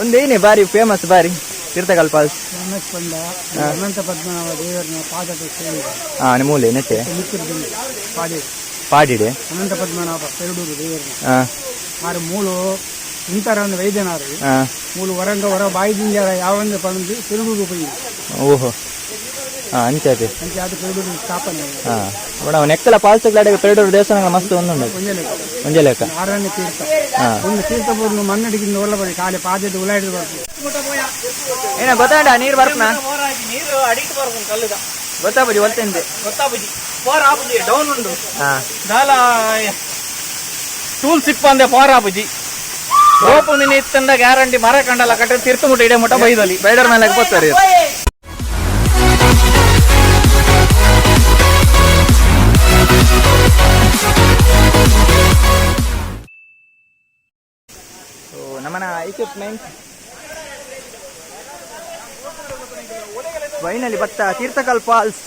ಒಂದೇನೆ ಬಾರಿ ಫೇಮಸ್ ಬಾರಿ ತೀರ್ಥಕಲ್ ಫಾಲ್ಸ್. ಫೇಮಸ್ ಪಂಡ ಅನಂತ ಪದ್ಮನಾಭ ದೇವರನ ಪಾದದ ಸೇವೆ. ಹಾ, ಮೂಲೆ ನೆಟ್ಟೆ. ಮಿತ್ರದಿಂದ ಪಾದೆ. ಪಾಡಿಡೆ. ಅನಂತ ಪದ್ಮನಾಭ ಪೆರಡೂರು ದೇವರನ. ಆರು ಮೂಲು ಇಂತರ ಒಂದು ವೈದ್ಯನಾರು. ಮೂಲು ಹೊರಂಗ ಹೊರ ಬಾಯಿ ಯಾವಂದ್ರೆ ಪಂದು ಪೆರಡೂರು ಪೋಯಿ. ಓಹೋ, ಹಾ, ಅಂಚಾತೆ. ಅಂಚೆ ಅದು ಪೆರಡೂರು ಸ್ಥಾಪನೆ. ಹಾ, ಬಡ ನೆಕ್ಕಲ ಫಾಲ್ಸ್ ಪೆರಡೂರು ದೇವಸ್ಥಾನ ಮಸ್ತ್ ಒಂದುಂಡು. ಒಂಜೇ ಲೆಕ್ಕ. ಒಂಜೇ ಲೆಕ್ಕ. ಆರನೇ ತೀರ್ಥ. ಒಂದು ತೀರ್ಥ ಬೋರ್ನು ಮನ್ನಡಿಗಿಂದ ಒಲ್ಲ ಬರಿ ಖಾಲಿ ಪಾದದ ಉಲಾಯಿಡ್ ಬರ್ತದೆ. ಏನ ಗೊತ್ತಾಂಡ ನೀರು ಬರ್ಪನ? ನೀರು ಅಡಿಟ್ ಬರ್ಪುಂಡು ಕಲ್ಲುದ. ಗೊತ್ತಾಪುಜಿ ಒಲ್ತೆಂದೆ. ಗೊತ್ತಾಪುಜಿ, ಪೋರ್ ಆಪುಜಿ, ಡೌನ್ ಉಂಡು. ದಾಲ ಟೂಲ್ ಸಿಪ್ಪಂದೆ ಪೋರ್ ಆಪುಜಿ. ರೋಪ್ ಒಂದಿನ ಇತ್ತಂದ ಗ್ಯಾರಂಟಿ ಮರ ಕಂಡಲ್ಲ ಕಟ್ಟೆ ತಿರ್ತು ಮುಟ್ಟ ಇಡೆ ಮುಟ್ಟ ಬೈದಲ್ಲಿ. Spider man ಪೋತಾರೆ. ಸೊ ನಮ್ಮನ ಎಕ್ವಿಪ್ಮೆಂಟ್ ಫೈನಲಿ ಬತ್ತ ತೀರ್ಥಕಲ್ ಫಾಲ್ಸ್.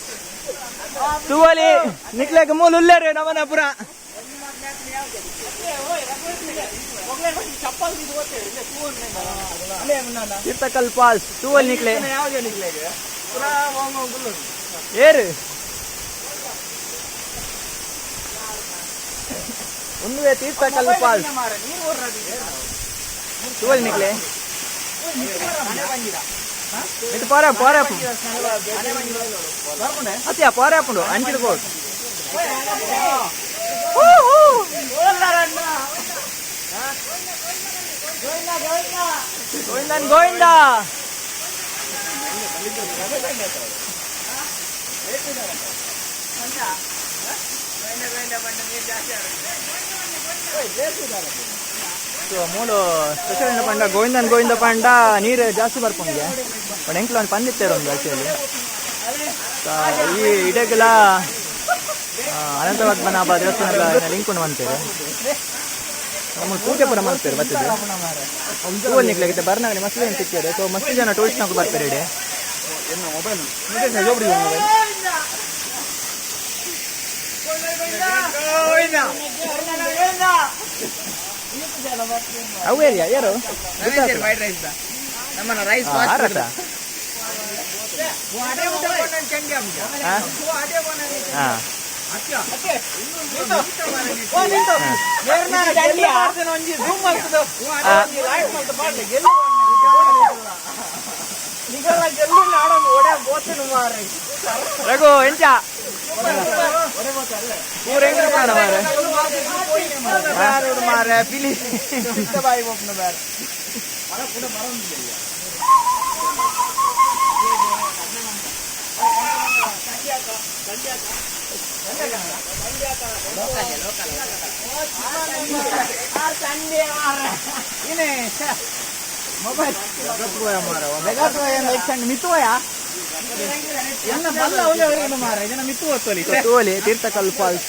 ತೂವಲಿ ನಿಕ್ಲೆಗ್ ಮೂಲು ಉಲ್ಲೇರು ನಮ್ಮನ ಪುರ. ತೀರ್ಥಕಲ್ ಫಾಲ್ಸ್ ತೂವಲ್ ನಿಕ್ಲೆ. ಏರು ಒಂದುವೆ ತೀರ್ಥಕಲ್ ಫಾಲ್ಸ್ ತೂವಲ್ ನಿಕ್ಲೆ. ಇದು ಪೋರ ಪೋರ ಅತ್ಯ ಪೋರ ಹಾಕೊಂಡು ಅಂಚಿದ ಬೋಟ್. ಗೋವಿಂದನ್ ಗೋವಿಂದ. ಸೊ ಮೂಲು ಸ್ಪೆಷಲ್ ಏನು ಪಂಡ ಗೋವಿಂದನ್ ಗೋವಿಂದ ಪಂಡ ನೀರು ಜಾಸ್ತಿ ಬರ್ಪುಂಗೆ. ಬಟ್ ಎಂಕ್ಲ ಒಂದು ಪಂದಿತ್ತೇರು ಒಂದು ಆಕ್ಚುಲಿ. ಈ ಇಡಗಲ ಅನಂತ ಪದ್ಮನಾಭ ದೇವಸ್ಥಾನದ ಲಿಂಕ್ ಉಂಡು ಮಂತೇರು. ನಮ್ಮ ಪೂಜೆ ಪೂರ ಮಲ್ಪೇರು ಬರ್ತದೆ. ಹೂವು ನಿಕ್ಲೆಗೆ ಬರ್ನಾಗಲಿ ಮಸ್ತ್ ಜನ ಸಿಕ್ಕಿದೆ. ಸೊ ಮಸ್ತ್ ಜನ ಟೂರಿಸ್ಟ್ ನಗು ಬರ್ತಾರೆ ಇಡೆ. ಅವು ಏರಿಯಾ ಯಾರು? ರೈಸ್. ಆರಟ. ಹಾ. ರಘು ಎಂಚ ಊರ ಹೆಂಗ್ ಮಾರೆ? ಮಾರೆ ಪಿಲಿ. ತೋಲಿ ತೀರ್ಥಕಲ್ ಫಾಲ್ಸ್.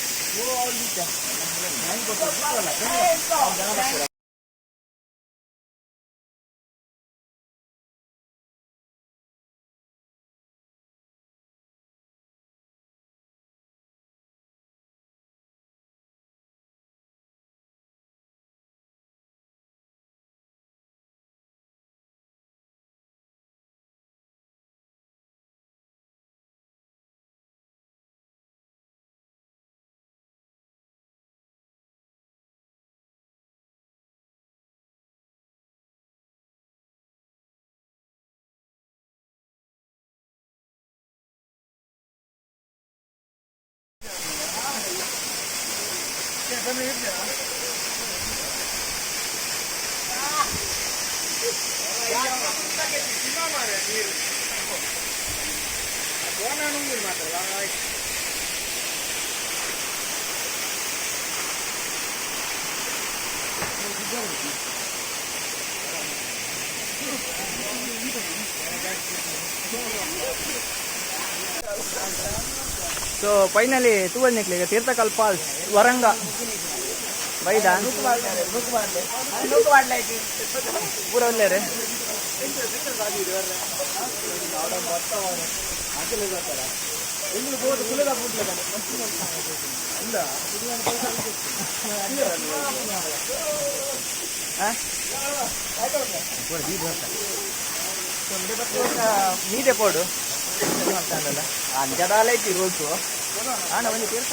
ಸೊ ಫೈನಲಿ ತೂವಲ್ ನಿಕ್ಲೆಗ್ ತೀರ್ಥಕಲ್ ಫಾಲ್ಸ್ ವರಂಗ ಬೈದ ಪೂರ ಒಲ್ಲೇರೆ. ಮೀದೆ ಪೋಡು ಅಂಜದಾಲ ಐತಿ ರೂಲ್ಸು ಆಂಡ ಒಂಜಿ ತೀರ್ಥ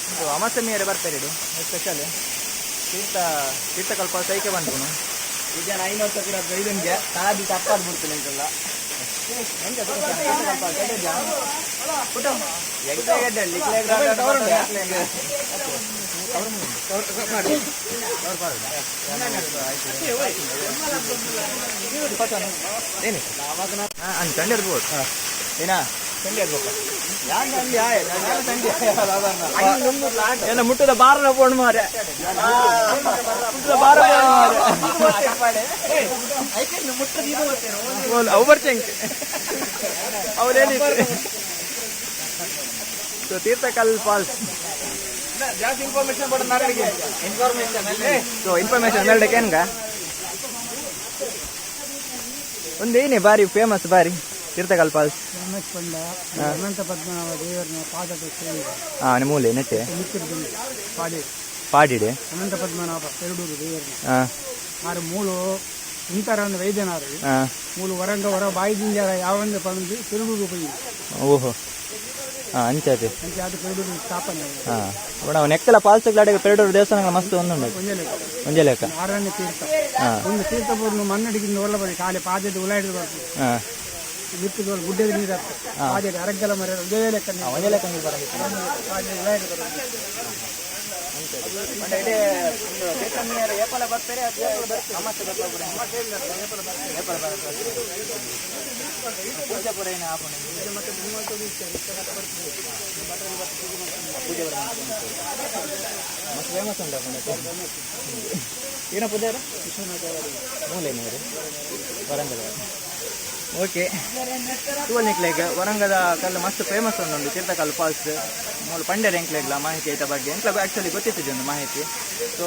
ಉಂದು ಅಮಾಸೆ ಮೇರೆ ಬರ್ತಾರೆ ಇದು ಸ್ಪೆಷಲ್ ತೀರ್ಥ ತೀರ್ಥಕಲ್ಪ ಸೈಕೆ ಬಂದ್ಪುನು ಈಗ ಐನೂರು ಸತಿರ ಐದನ್ಗೆ ತಾದಿ ತಪ್ಪಾದ್ ಬಿಡ್ತೀನಿ ಅಂತೆಲ್ಲ. ಚಂಡಿ ಇರ್ಬೋದು ಏನಾ ಏನ ಮುಟ್ಟದ ಬಾರನ ಫೋನ್ ಮಾರೆ, ಮುಟ್ಟದ ಬಾರ ಮಾರೆ. ಅವು ಬರ್ಚಂಕ್ ಅವರೇನು. ಸೊ ತೀರ್ಥಕಲ್ ಫಾಲ್ಸ್ ಜಾಸ್ತಿ ಇನ್ಫಾರ್ಮೇಶನ್ ಕೊಡ ಇನ್ಫಾರ್ಮೇಶನ್. ಸೊ ಇನ್ಫಾರ್ಮೇಶನ್ ಮೇಲ್ಡಕ್ಕೆ ಏನ್ಗ ಒಂದು ಏನೇ ಬಾರಿ ಫೇಮಸ್ ಬಾರಿ ತೀರ್ಥಕಲ್ ಫಾಲ್ಸ್. ಫೇಮಸ್ ಪಂಡ ಅನಂತ ಪದ್ಮನಾಭ ದೇವರನ್ನ ಪಾದದ ಸೇವೆ. ಹಾ, ಮೂಲೆ ನೆಟ್ಟೆ. ಮಿತ್ತಿರ್ದು ಪಾಡಿ. ಪಾಡಿಡೆ. ಅನಂತ ಪದ್ಮನಾಭ ಪೆರಡೂರು ದೇವರನ್ನ. ಹಾ. ಆರು ಮೂಲು ಇಂತರ ಒಂದು ವೈದ್ಯನಾರು. ಹಾ. ಮೂಲು ಹೊರಂಗ ಹೊರ ಬಾಯಿ ದಿಂಜಾರ ಯಾವಂದ ಪಂದು ಪೆರಡೂರು ಪೋಯಿ. ಓಹೋ, ಹಾ, ಅಂಚಾತೆ. ಅಂಚೆ ಅದು ಪೆರಡೂರು ಸ್ಥಾಪನೆ ಆಗಿದೆ. ಹಾ, ನಾವು ನೆಕ್ಕಲ ಫಾಲ್ಸ್ ಅಡೆಗೆ ಪೆರಡೂರು ದೇವಸ್ಥಾನಗಳ ಮಸ್ತ್ ಒಂದುಂಡು. ಒಂಜೆ ಲೆಕ್ಕ. ಒಂಜೆ ಲೆಕ್ಕ. ಆರನೇ ತೀರ್ಥ. ಹಾ. ಒಂದು ತೀರ್ಥ ಪೂರ್ಣ ಮನ್ನಡಿಗಿಂದ ಒಲ್ಲ ಬನ್ನಿ ಖಾಲಿ ಪಾದದ ಉಲ ಹಿಡಿದು ಬರ್ತದೆ. ಹಾ. ಬಿತ್ತದ ಗುಡ್ಡದ ನೀರು ಆಗ್ತದೆ, ಪಾದದ ಅರಗ್ಗಲ ಮರ ಒಂದೇ ಲೆಕ್ಕ ನೀರು. ಒಂಜೆ ಲೆಕ್ಕ ನೀರು ಬರಂಗಿತ್ತು. ಪಾದದ ಉಲ ಹಿಡಿದು ಬರ್ತದೆ. ಏಪಲ ಬರ್ತಾರೆ, ಅದು ಏಪಲ ಬರ್ತಾರೆ, ಅಮಾಸೆ ಬರ್ತಾರೆ, ಏಪಲ ಬರ್ತಾರೆ. ಪೂಜೆ ಪೂರ ಏನು ಆಪುಂಡು, ಪೂಜೆ ಪೂರ ಮಸ್ತ್ ಫೇಮಸ್ ಉಂಟು. ಏನ ಪೂಜೆ ಮೂಲೆ ನೀರು ವರಂಗದ. ಓಕೆ, ತೂವಲ್ ನಿಕ್ಲೆಗ್ ವರಂಗದ ಕಲ್ಲು ಮಸ್ತ್ ಫೇಮಸ್ ಉಂಟು ತೀರ್ಥಕಲ್ಲು ಫಾಲ್ಸ್. ಮೂಲು ಪಂಡೆರ್ ಎಂಕ್ಲೆಗ್ಲ ಮಾಹಿತಿ ಐತ ಬಗ್ಗೆ ಎಂಕ್ಲಾಗ ಆ್ಯಕ್ಚುಲಿ ಗೊತ್ತಿತ್ತಿದೆ ಒಂದು ಮಾಹಿತಿ. ಸೊ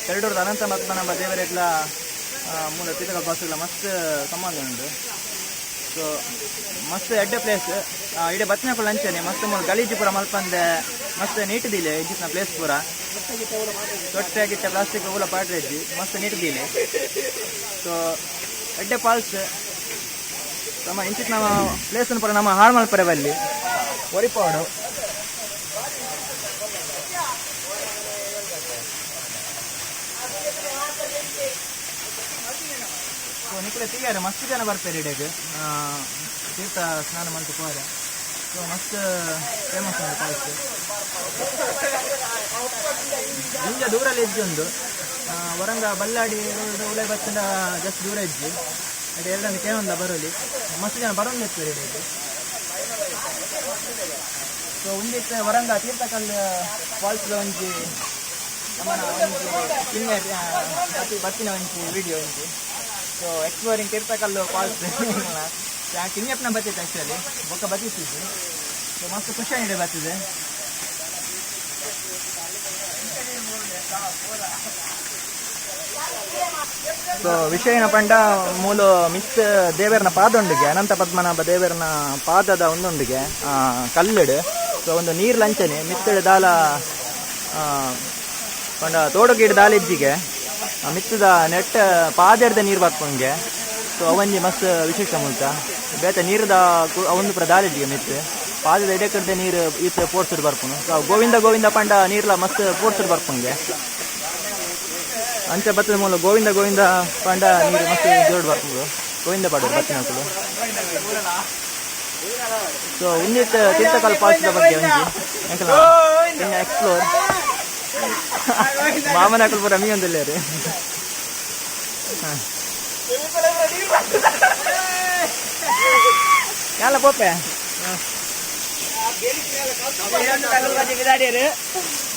ಪೆರಡೂರ್ದ ಅನಂತ ಪದ್ಮನಾಭ ದೇವರೆಗ್ಲ ಮೂಲ ತೀರ್ಥಕಲ್ಲು ಫಾಲ್ಸ್ಗಳ ಮಸ್ತ್ ಸಂಬಂಧ ಉಂಟು. ಸೊ ಮಸ್ತ್ ಎಡ್ಡೆ ಪ್ಲೇಸ್. ಇಡೀ ಬತ್ತಿನಕುಲು ಅಂಚನೆ ಮಸ್ತ್ ಮೂಲು ಗಲೀಜು ಪೂರ ಮಲ್ಪಂದೆ ಮಸ್ತ್ ನೀಟ್ ದಿಲೆ. ಇಂಚಿನ ಪ್ಲೇಸ್ ಪೂರ ತೊಟ್ಟೆ ಗಿಟ್ಟೆ ಪ್ಲಾಸ್ಟಿಕ್ ಪೂರ ಪಾಡ್ರೆಜ್ಜಿ, ಮಸ್ತ್ ನೀಟ್ ದಿಲೆ. ಸೊ ಎಡ್ಡೆ ಫಾಲ್ಸ್. ನಮ್ಮ ಇಂಚಿತ್ ನಮ್ಮ ಪ್ಲೇಸ್ ಪೂರ ನಮ್ಮ ಹಾಳು ಮಲ್ಪರೆ ಬಲ್ಲಿ ಒರಿಪಾಡು. ಸೊ ನಿಕುಲೆ ತೀಯಾರೆ ಮಸ್ತ್ ಜನ ಬರ್ತಾರೆ ಇಡೆಗ್ ತೀರ್ಥ ಸ್ನಾನ ಮಂತ್ ಪೋರೆ. ಸೊ ಮಸ್ತ್ ಫೇಮಸ್ ಉಂಟು ಫಾಲ್ಸ್. ದಿಂಜ ದೂರಲ್ಲಿ ಇಜ್ಜಿ ಉಂಡು. ವರಂಗ ಬಲ್ಲಾಡಿ ರೋಡ್ ಉಲೈ ಬತ್ತಿಂದ ಜಸ್ಟ್ ದೂರ ಇಜ್ಜಿ. ಅದೇ ಎರಡನ್ನು ಕೇಳೊಂದ ಬರೋಲಿ ಮಸ್ತ್ ಜನ ಬರೋಂದು ಇತ್ತು ಇಡೆಗ್. ಸೊ ಒಂದಿತ್ತು ವರಂಗ ತೀರ್ಥಕಲ್ ಫಾಲ್ಸ್ ಒಂಜಿ ನಮ್ಮನ ಒಂಜಿ ಕಿನ್ಯ ಬತ್ತಿನ ಒಂಜಿ ವಿಡಿಯೋ ಒಂಜಿ. ಸೊ ಎಕ್ಸ್ಪ್ಲೋರಿಂಗ್ ತೀರ್ಥಕಲ್ಲು ಫಾಲ್ಸ್ ಕಿನ್ಯಪ್ಪನ ಬತ್ತಿತ್ತು ಆ್ಯಕ್ಚುಲಿ, ಬೊಕ್ಕ ಬತ್ತಿತ್ತಿದ್ದು. ಸೊ ಮಸ್ತ್ ಖುಷಿಯಾಗಿದೆ ಬತ್ತಿದೆ. ಸೊ ವಿಷಯ ಏನ ಪಂಡ ಮೂಲು ಮಿತ್ ದೇವರನ ಪಾದೊಂಡಿಗೆ, ಅನಂತ ಪದ್ಮನಾಭ ದೇವರನ ಪಾದದ ಒಂದೊಂದಿಗೆ ಕಲ್ಲಿಡು. ಸೊ ಒಂದು ನೀರ್ ಲಂಚನೆ ಮಿತ್ತಡು ದಾಲ ಪಂಡ ತೋಡುಗೀಡು ದಾಲಿಜ್ಜಿಗೆ ಮಿತ್ತದ ನೆಟ್ಟ ಪಾದೆರ್ದ ನೀರು ಬರ್ಪಂಗೆ. ಸೊ ಅವಂಜಿ ಮಸ್ತ್ ವಿಶೇಷ ಮುಲ್ತ ಬೇತೆ ನೀರುದ ಅವೊಂದು ಪೂರ ದಾಲಿಜ್ಜಿಗೆ ಮಿತ್ತು ಪಾದದ ಎಡೆ ಕಡ್ದೆ ನೀರು ಈತ ಪೋರ್ಸುಡು ಬರ್ಪುನು. ಸೊ ಗೋವಿಂದ ಗೋವಿಂದ ಪಂಡ ನೀರ್ಲ ಮಸ್ತ್ ಪೋರ್ಸುಡು ಬರ್ಪುಂಗೆ. ಅಂಚೆ ಬತ್ತದ ಮೂಲ ಗೋವಿಂದ ಗೋವಿಂದ ಪಂಡ ನೀರು ಮಸ್ತ್ ಜೋಡು ಬರ್ಪುಂಡು. ಗೋವಿಂದ ಪಾಡು ಬತ್ತಿನಕುಲು. ಸೊ ಉಂದಿತ್ತ ತೀರ್ಥಕಲ್ ಫಾಲ್ಸ್ದ ಬಗ್ಗೆ ಒಂಜಿ ಎಂಕಲ್ನ ಎಕ್ಸ್ಪ್ಲೋರ್ ಮಾಮನಕುಲು ಪೂರ ಮೀಯೊಂದುಲ್ಲೆರ್. ಯಾಲ ಪೋಪೆ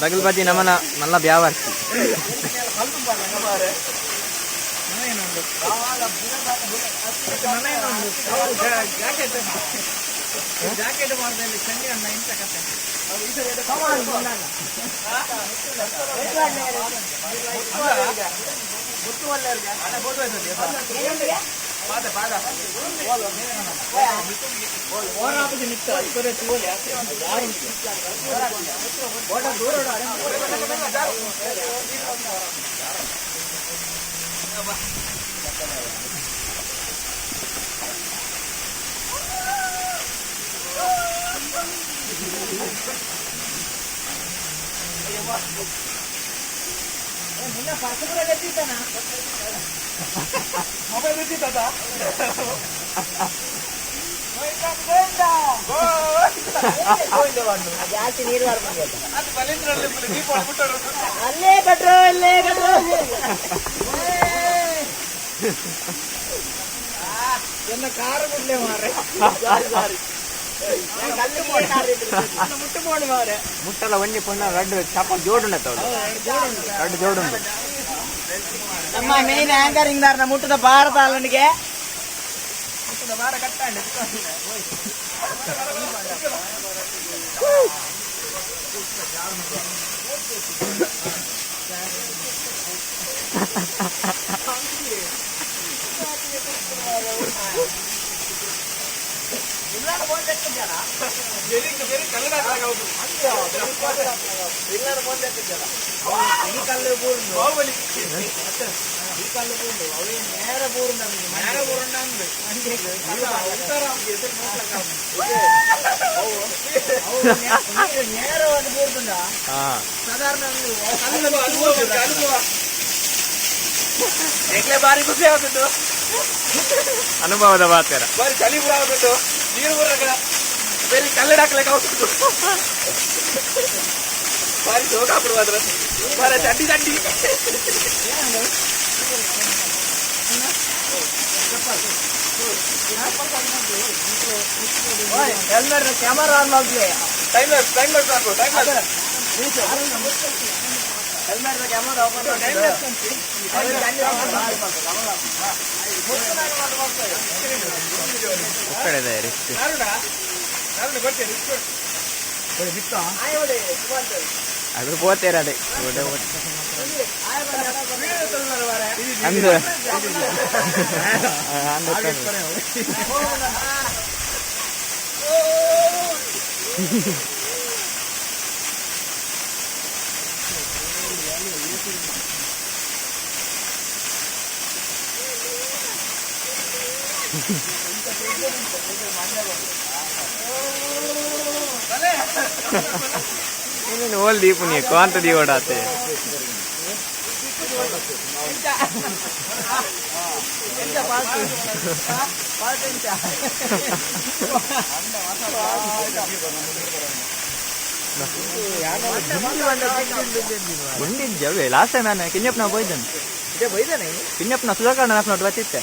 ಬಗಲ್ ಬಜ್ಜಿ ನಮನ ಮಲ್ಲ ಬ್ಯಾವರ್ಸಿ. ಅಲ್ಲೇ ಕಟ್ರು ಅಲ್ಲೇ ಕಟ್ರು. ಎನ್ನ ಕಾರು ಬಿಡ್ಲೆ ಮಾರ್ರೆ. ಮುಟ್ಟು ಬೋಣಿ ಮಾರ್ರೆ. ಮುಟ್ಟಲ ಒಂಜಿ ಪೊಣ್ಣ ರಡ್ಡ್ ಚಪ ಜೋಡುಂಡತ್ತ ರಡ್ಡ್ ಜೋಡುಂಡು. ನಮ್ಮ ಮೇನ್ ಆಂಕರಿಂಗ್ ದಾರ್ನ ಮುಟ್ಟದ ಭಾರತ ಅಲ್ಲನಿಗೆ. ಬಾರಿ ಖುಷಿ ಆಗುತ್ತು. ಅನುಭವದ ಮಾತಾರ. ಬಾರಿ ಚಳಿ ಪೂರ ಆಗುತ್ತು, ನೀರು ಪೂರ ಬೇರೆ ಕಲ್ಲಡ ಹಾಕ್ಲಿಕ್ಕೆ ಆಗುತ್ತು. ಬಾರಿ ಶೋಕ ಬಿಡುವ ಬಾರಿ ಚಂಡಿ ಚಂಡಿ. ಹೆಲ್ಮೆಟ್ ಕ್ಯಾಮರಾ ಆನ್ ಮಾಡ್ತೀವಿ. ಟೈಮ್ ಲ್ಯಾಪ್ಸ್, ಟೈಮ್ ಲ್ಯಾಪ್ಸ್ ಹಾಕು, time lapse. Helmet camera open. Time lapse. ಕಡೆದ ರಿಸ್ಕ್. ಅದು ಪೋತೇರ ಅದೇ ಅಂದು ಇನ್ನೇನು ಓಲ್ ದೀಪುನಿ ಕಾಂತ ದೀವಡಾತೆ. ಗುಂಡಿಜ್ಜವೇ ಲಾಸ್ಟ್ ಟೈಮ್ ನಾನು ಕಿಂಜಪ್ಪನ ಹೋಯ್ದನು. ಕಿಂಜಪ್ಪನ ಸುಧಾಕರಣ ನೋಟ್ ಬತ್ತಿತ್ತೆ.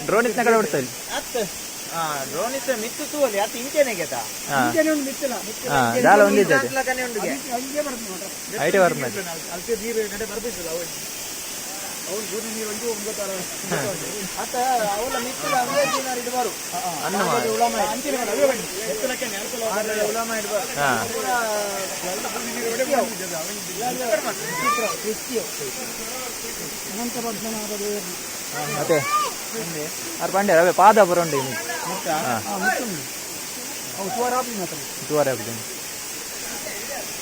ಡ್ರೋನ್ ಇತ್ತಿನ ಕಡೆ ಹೊಡ್ತಾ ಇಲ್ಲಿ. ಡ್ರೋನ್ ಇತ್ತ ಮಿತ್ತು ತೂವಲಿ ಅತ್ತ ಇಂಚೆನೆ ಗೆತ. ದಾಲ ಒಂದಿದ್ದೆ ಐಟೆ ಬರ್ಮದೆ. ಅತ್ತ ಅವಲ ಮಿತ್ತು ಅವೇ ದಿನ ಇಡಬಾರು. ಅನ್ನ ಮತ್ತೆ ಆರು ಪಾಂಡೆ ಅವೇ ಪಾದ ಬರೋಂಡಿ. ತುವಾರ ಆಗುದು.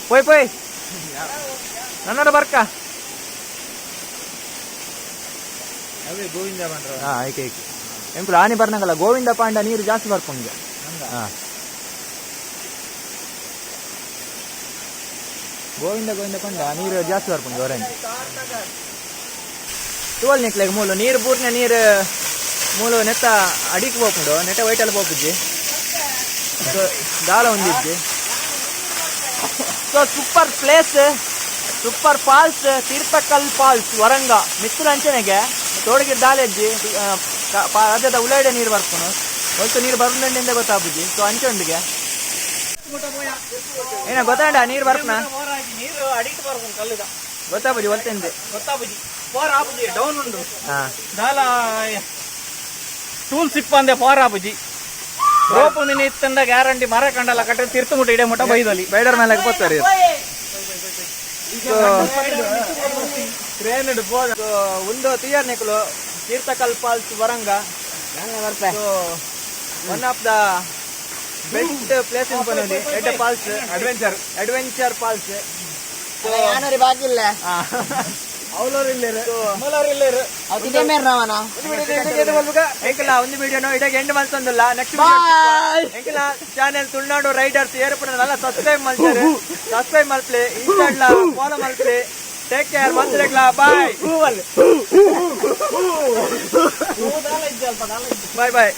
ಪೋಯ್ ಪೋಯ್ ನನ್ನೋಡ ಬರ್ಕ. ಗೋವಿಂದ ಬಂದ್ರ. ಹಾ ಐಕೆ ಐಕೆ ಎಂಕುಲು ಆನೆ ಬರ್ನಂಗಲ್ಲ ಗೋವಿಂದ ಪಾಂಡ ನೀರು ಜಾಸ್ತಿ ಬರ್ಪುಂಗೆ. ಹಾ ಗೋವಿಂದ ಗೋವಿಂದ ಪಂಡ ನೀರು ಜಾಸ್ತಿ ಬರ್ಪುಂಗೆ ಹೊರಂಗೆ. ಟುವಲ್ ನಿಕ್ಲೆಗ್ ಮೂಲು ನೀರು ಪೂರ್ಣ ನೀರು ಮೂಲು ನೆತ್ತ ಅಡಿಕ್ ಪೋಪುಂಡು ನೆಟ್ಟ ವೈಟಲ್ಲಿ ಪೋಪುಜ್ಜಿ ದಾಲ ಒಂದಿಜ್ಜಿ. So super place, super falls, Tirthakal falls Varanga ಮಿತ್ರ ಅಂಚನೆಗೆ ತೋಡಿಗೆ ದಾಲೆಜ್ಜಿ ಅದ ಉಲಾಡೆ ನೀರು ಬರ್ಪುನು ಒಲ್ತು ನೀರು ಬರುಂಡೆಂದ ಗೊತ್ತಾಪುಜಿ. ಸೊ ಅಂಚೆ ಉಂಡಿಗೆ ಏನ ಗೊತ್ತಾಂಡ ನೀರು ಬರ್ಪುನ? ನೀರು ಅಡಿಟ್ ಬರ್ಪುಂಡು ಕಲ್ಲುದ. ಗೊತ್ತಾಪುಜಿ ಒಲ್ತೆಂದೆ. ಗೊತ್ತಾಪುಜಿ, ಫೋರ್ ಆಪುಜಿ, ಡೌನ್ ಉಂಡು. ಹಾ. ದಾಲ ಟೂಲ್ ಸಿಪ್ಪಂದೆ ಫೋರ್ ಆಪುಜಿ. ರೋಪ್ ಮಿನಿ ಇತ್ತಂಡ ಗ್ಯಾರಂಟಿ ಮರ ಕಂಡಲ ಕಟ್ಟೆ ತಿರ್ತು ಮುಟ್ಟ ಇಡೆ ಮುಟ್ಟ ಬೈದಲ್ಲಿ. ಬೈಡರ್ ಮೇಲೆ ಪೋತಾರೆ. ಒಂದು ತಿಯರ್ ನಿಕುಲು Tirthakal falls Varanga, one of the best place in ಪನೋಲಿ ಎಡ್ಡೆ ಫಾಲ್ಸ್, ಅಡ್ವೆಂಚರ್ ಅಡ್ವೆಂಚರ್ ಫಾಲ್ಸ್. ಯಾನರಿ ಬಾಕಿ ಇಲ್ಲ. ಅವ್ ತಿಂದೆ ಮೇರ್ ನಾವನ. ಎಂಕಲ ಒಂದು ವಿಡಿಯೋನು ಇಡಗೆ ಎಂಡ್ ಮಲ್ತೊಂದಿಲ್ಲ. ನೆಕ್ಸ್ಟ್ ಎಂಕಲ ಚಾನೆಲ್ ತುಳುನಾಡು ರೈಡರ್ಸ್ ಏರ್ಪುನ ನಲ್ಲ ಸಬ್ಸ್ಕ್ರೈಬ್ ಮಲ್ತಾರೆ, ಸಬ್ಸ್ಕ್ರೈಬ್ ಮಲ್ಪ್ಲೆ, ಇನ್ಸ್ಟಾಗ್ಲ ಫಾಲೋ ಮಲ್ಪ್ಲೆ. ಟೇಕ್ ಕೇರ್ ಮಲ್ತಿರಕ್ಲ. Bye bye boy.